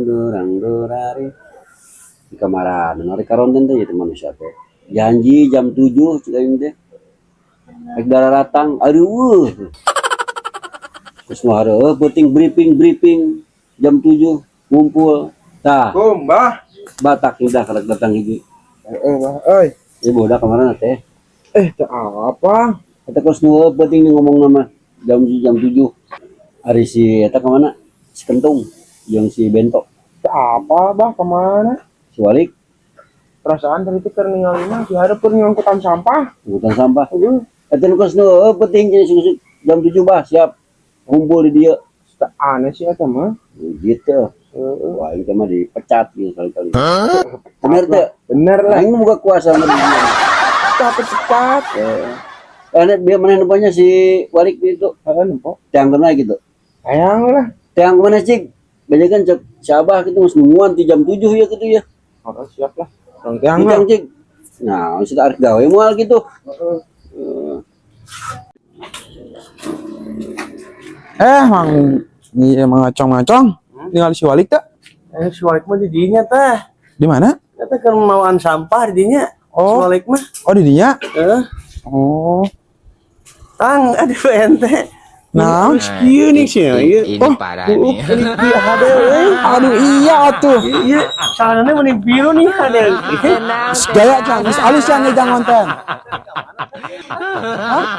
Durang durari. Di kamaran, nu karonten teh ieu manusia teh. Janji jam 7 cik aing teh. Rek daratang, aduh. Terus nu hareueuh peuting briefing briefing jam 7 ngumpul. Tah, Kum, bah. Batak udah karek datang hiji. Eh, bah, euy. Ieu budak kemana teh? Eh, teu apa? Eta kos nu penting ngomong nama jam jam 7. Ari si eta kemana? Si Kentung jeung si Bento. Teu apa, bah, kemana? Si Walik. Perasaan tadi teh keur ningali mah si hareup keur ngangkutan sampah. Angkutan sampah. Heeh. Eta nu kos nu penting jam 7, bah, siap. Ngumpul di dieu. Teu aneh sih eta mah. Gitu. Heeh. Wah, ini mah dipecat gitu kali-kali. Bener teh? Bener lah. Aing boga kuasa mah di dieu. Capek cepat. Eh, dia mana nempanya si Walik itu? Heeh, nempo. Teang kena gitu. Hayang lah. Teang mana cik? Banyak kan cek si Abah gitu geus nungguan ti jam 7 ya gitu ya. Heeh, siap lah. Urang teang lah. Teang cik. Nah, sudah arek gawe moal gitu. Heeh. Eh, mang, iya mang ngacong-ngacong. Ningali si Walik tak? Eh, si Walik mah di dinya teh. Di mana? Eta kan mawaan sampah di dinya. Oh. Si Walik mah. Oh, di dinya. Eh, Oh. tang aduh ente. Nah. Terus kieu nih sih. Ieu. Ini parah nih. Ini kieu hade euy. Aduh, iya atuh. Ieu salanana meni biru nih hade. Tenang, Gaya jang, geus alus jang jang konten.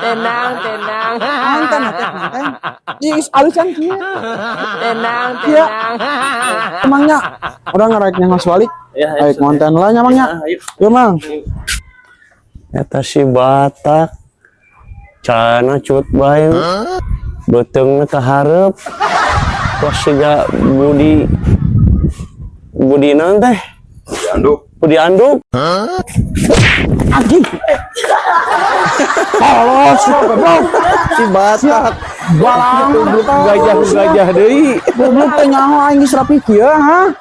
tenang, tenang, Konten atuh konten. Ieu geus alus jang kieu. Tenang, Iya. tenang. Emangnya urang ngarek nyaho si Walik. Ya, Ayo konten lah nya, Mang, nya. Ayo. Yuk, Mang. Eta si Batak. Celana cut bae. Beuteungna ka hareup. Kos siga Budi Budi naon teh? Anduk. Budi Anduk. Anjing. Tolol sia, goblok. Si Batak. Balang Gajah-gajah deui. Goblok teh nyaho aing geus rapi kieu, ha?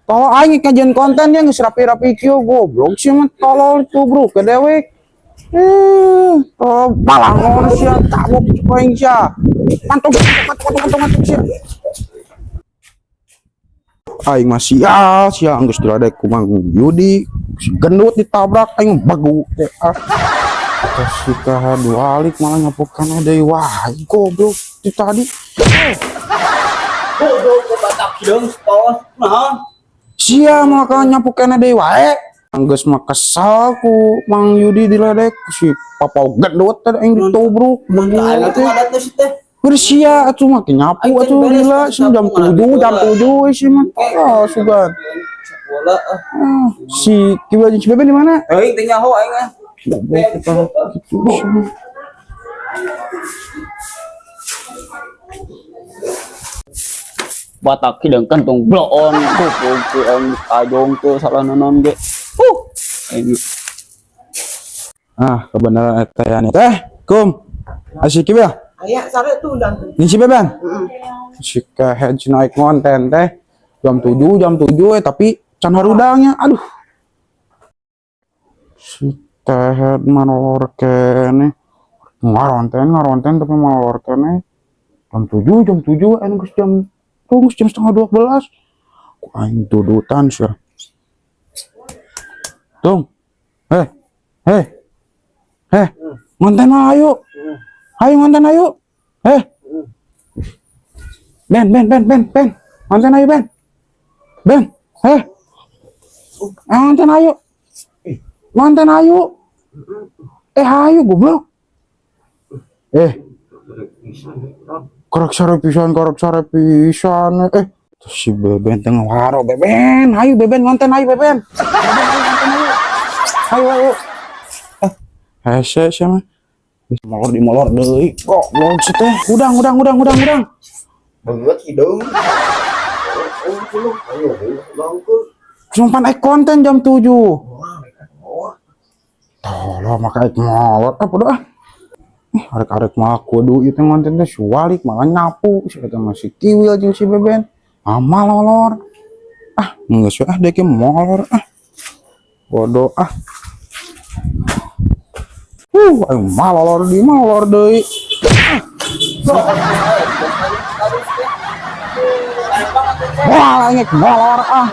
Tolol, aing kajian konten dia geus rapi-rapi kieu, goblok sih mah, tolol tubruk ke dewek. Eh, tolol balangon sia, tabok aing sia. Mantuk mantuk mantuk mantuk mantuk sia. Aing mah sial, sia geus diledek ku Mang Yudi, si gendut ditabrak aing bagu teh ah. Terus si Walik malah nyapukan deui, wah goblok ti tadi. Goblok ke Batak hideung tos. Naon? Sia mah nyapu kene deui wae. Geus mah kesal ku Mang Yudi diledek si papau gendut teh, aing ditubruk. Aing tuh adat teh si teh. Ber sia atuh mah nyapu Aing atuh beres gila atuh sih jam sapu 7 jam ngadep 7 sih mah tolol sugan. Sekolah ah. Ah, si Kiwa jeung si Beben di mana? Aing teh nyaho aing ah. Goblok kita gitu sih mah. Batak hideung kentung bloon goblok teu aing ajong teu salah naon ge. Aing Ah, kebenaran eta ya nih. Teh, kum. Asik Kiwa. Aya sare tuh udah. Ini si Beben. Si kehed si naik konten teh jam 7 jam 7 eh tapi can harudangnya, aduh. Si kehed malolor kene. Ngaronten ngaronten tapi malolor kene. Jam 7 jam 7 eh geus jam tuh geus jam 11.30. Ku aing dudutan sia. Tung. Eh. Eh. Eh. Ngonten mah ayo. Ayo ngonten ayo. Eh. Ben, Ben, Ben, Ben, Ben. Ngonten ayo, Ben. Ben. Eh. Ngonten ayo. Ngonten ayo. Eh, ayo goblok. Eh. Korek sare pisan, korek sare pisan. Eh, terus si Beben tengah waro, Beben. Ayo Beben ngonten ayo Beben. Beben, ayo ngonten ayo. Ayo, ayo. Eh, hese sia mah. Molor di molor deui. Goblok si teh. Udang, udang, udang, udang, udang. Beungeut hideung. Cuma ek konten jam 7. Tolong maka ek molor apa doa. Eh, arek-arek mah kudu ieu teh konten teh si Walik malah nyapu, si eta mah si Kiwil jeung si Beben. Ah, malolor. Ah, geus we ah deke molor ah. Bodoh ah. Ayo malolor di molor deui. Ah. Wah, aing molor ah.